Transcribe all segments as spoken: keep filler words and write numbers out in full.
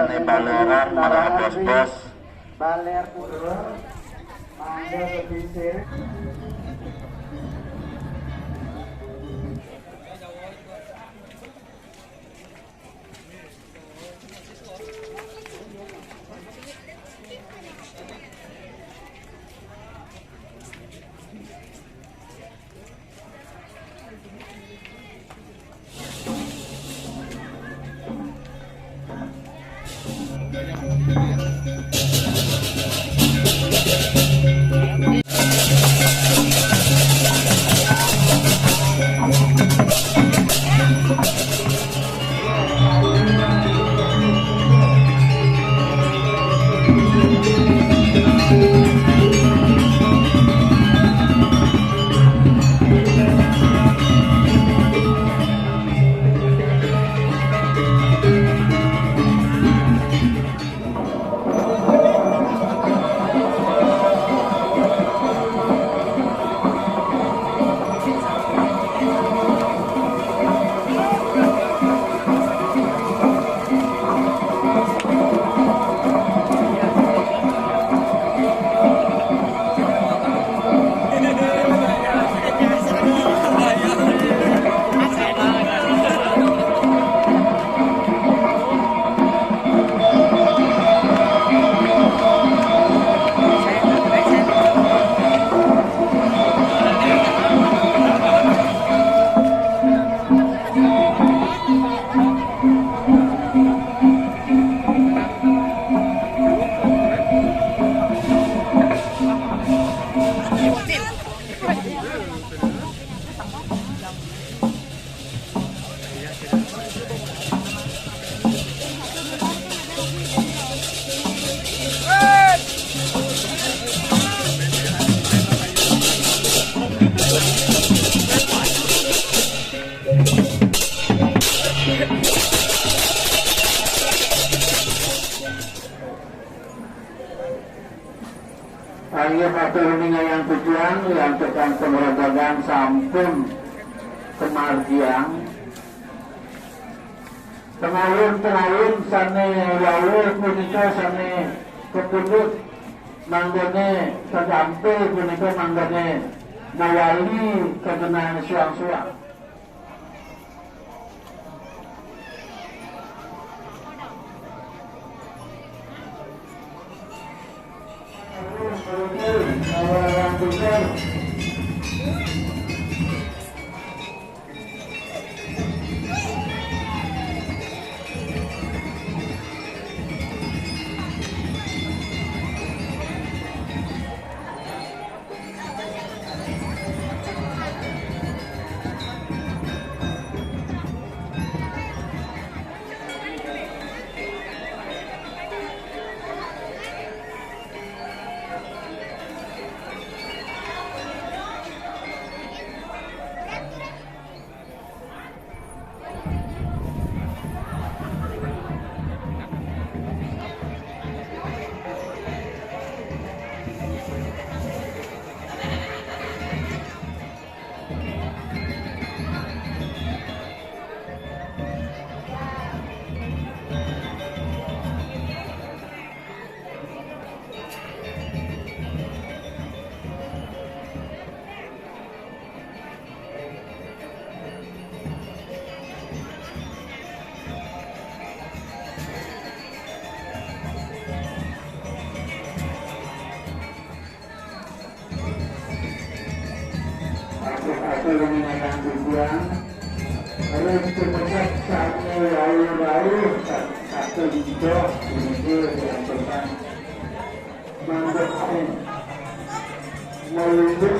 Baleran malah bos-bos. Baler pura, mangga kepisir. Ayo katur ning Yang Pujian, yang tukang pengerobagan sampun kemargiang. Tengayan-tengayan sane wau punika sane kepundhut, manggane sagampil punika manggane mawali kagenah suang-suang. Aku-aku lumingatang tujuan, harus cepat sami rauh-rauh satu lidah menuju dilakukan. Mangkuk sing melunjuk.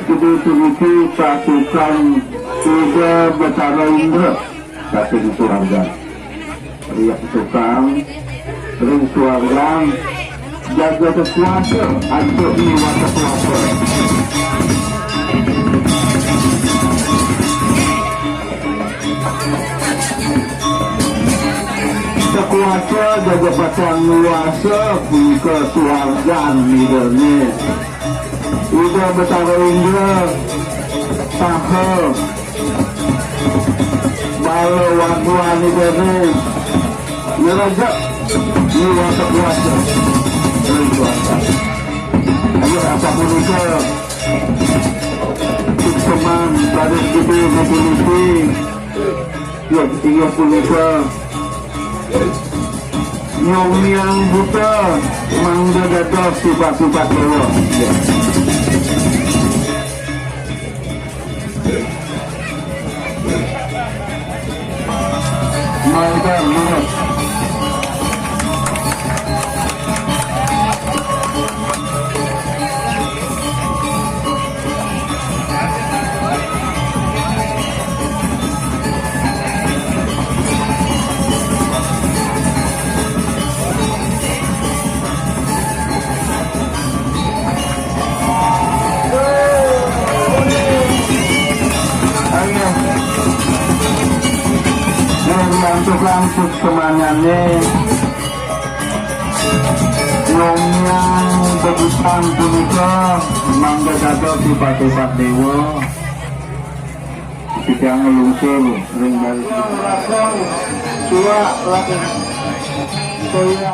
Gedé puniki pasukan Ida Betara Indra saking Suwargan. Riyak tukang ring Suwargan jaga tekuasa antuk niwata kuasa. Tekuasa jaga pacang nguasa punika Suwargan Idane. Ida Betara Indra saha bala waduan Idane ngrejek niwata kuasa. Ayo, asapunika sukseman raris gedé puniki. Ya, inggih punika Nyong Miang Buta mangda dados sifat-sifat déwa. Mangda luwes. Ayo. Yang langsung-langsung semuanya nih. Nyong Miang Bebutang punika mangda dados sifat-sifat déwa. Titiang nglungsur ring bari. Suwak, lakon. Toya.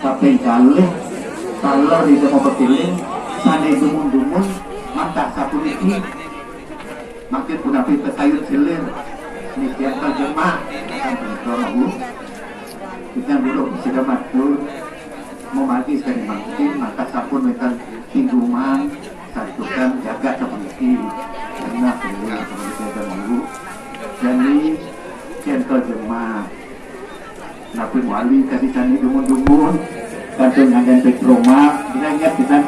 Kaping kalih, taler Ida Mapatiling sané dumun-dumun mantas sapuniki. Mangkin punapi tetayut silir, niki antar jemak, kan punika mawon. Kita dulu sudah matur, memargi sekali mangkin, maka sampun wénten pingguman, santukan jagat sapuniki. Karena silir sapuniki ada minggu. Jadi, centol jemak. Napi mawali kadi sami dumun-dumun, kantun nganggén petromak, kita ingat pisan,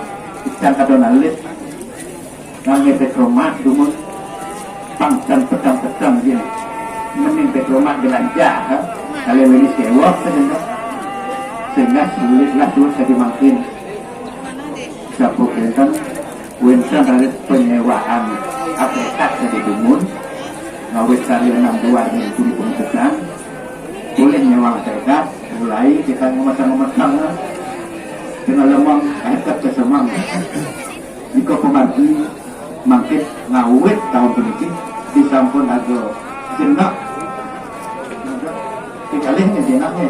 ican kadon alit, nganggén petromak, dumun, pang tan petang-petang gini. Mending petromak belanja, ha? Kali ini sewa, sehingga, sehingga sulitlah duit kadi mangkin. Sapu kénten, wénten raris penyewaan akékat kadi dumun, ngawit karya enam dua ring puri pembesetan, boleh nyewang akékat, mulai kita ngemetang-ngemetang, tengah lemang, akékat kesemang. Jika pemargi, mangkin ngawit taun puniki, disampun aga jenak. Tikalih nih jenaknya.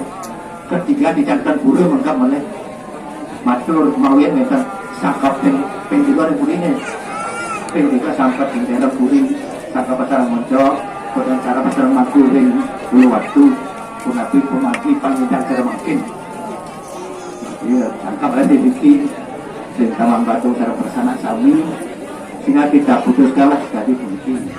Ketiga di jantan pura mengkap malih. Matur mawian wénten sangkep ping, ping tiga ring puriné. Ping tiga sangkep ring daerah puri, sangkep pasar Moncok, boten cara pasar Mangku ring Uluwatu, punapi pemagi pangidang cara mangkin. Iya, sangkep aja rezeki, sing tamang batu cara persana sami, sehingga kita putus kalah tadi mungkin.